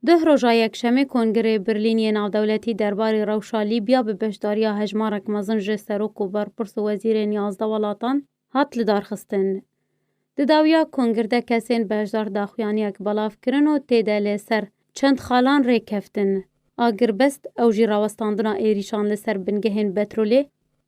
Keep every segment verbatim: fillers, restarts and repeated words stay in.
Duh roja yekşemê Kongrê Berlîn yê navdewletî derbarê rewşa Lîbya bi beşdariya hejmarek mezin ji serok û berpirs û wezîrên yazdeh welatan hat lidarxistin. Di dawiya kongir de kesên beşdar daxuyaniyek belav kirin û tê de li ser çend xalan rê keftin. Agirbest ew jî rawestandina êrîşan li ser bingehên petrolê,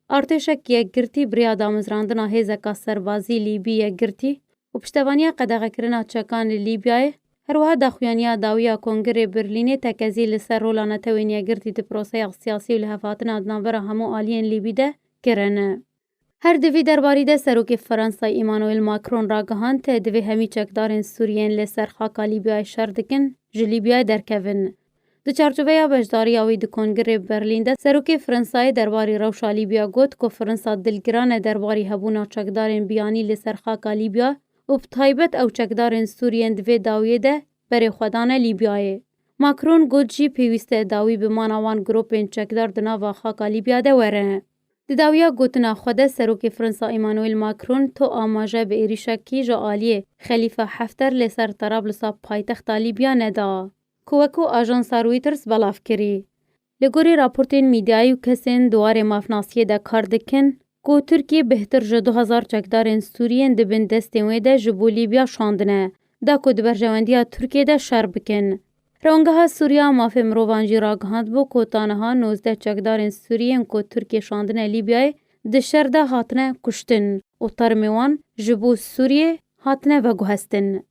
artêşek yekgirtî bi riya damezrandina hêzeka serbazî Lîbî yekgirtî û piştevaniya qedexekirina çekan li Lîbyayê, her wiha daxuyaniya dawî ya Kongirê Berlînê tekezî li ser rola Netewên Yekgirtî di proseya siyasî û lihevhatina di navbera hemû aliyên Lîbî de kirin. Her di vî derbarî de Serokê Fransayê Emmanuel Macron ragihand, divê hemî çekdarên Sûriyên li ser xaka Lîbyayê şer dikin, ji Lîbyayê derkevin. Di çarçoveya beşdariya wî di Kongirê Berlîn de Serokê Fransayê derbarî rewşa Lîbya got ku Fransa dilgiran e derbarî hebûna çekdarên biyanî li ser xaka Lîbya û bi taybet ew çekdarên Sûriyên di vê dawiyê de berê xwe dane Lîbyayê. Macron got jî pêwîst e dawî bi mana wan grûpên çekdar di nava xaka Lîbya de were. Di dawiya gotina xwe de Serokê Fransa Emmanuel Macron to amaje bi êrîşekî ji aliyê Xelîfa Hefter li ser Terablisa paytexta Lîbya neda, ku wekû ajansa Reuters belav kirî. Li gorî raportên mîdyayî û kesên di warê mafnasiyê de kar dikin, ku Tirkiye bêhtir ji du hezar çekdarên Sûriyên di bin destên wê de ji bo Lîbya şandine, da ku di berjewendiya Tirkiye de şer bikin. Rewingeha Sûriya Mafê Mirovan jî ragihandibû ku ta niha nozdeh çekdarên Sûriyên ku Tirkiye şandine Lîbyayê di şer de hatine kuştin û termê wan ji bo Sûriyê hatine veguhestin.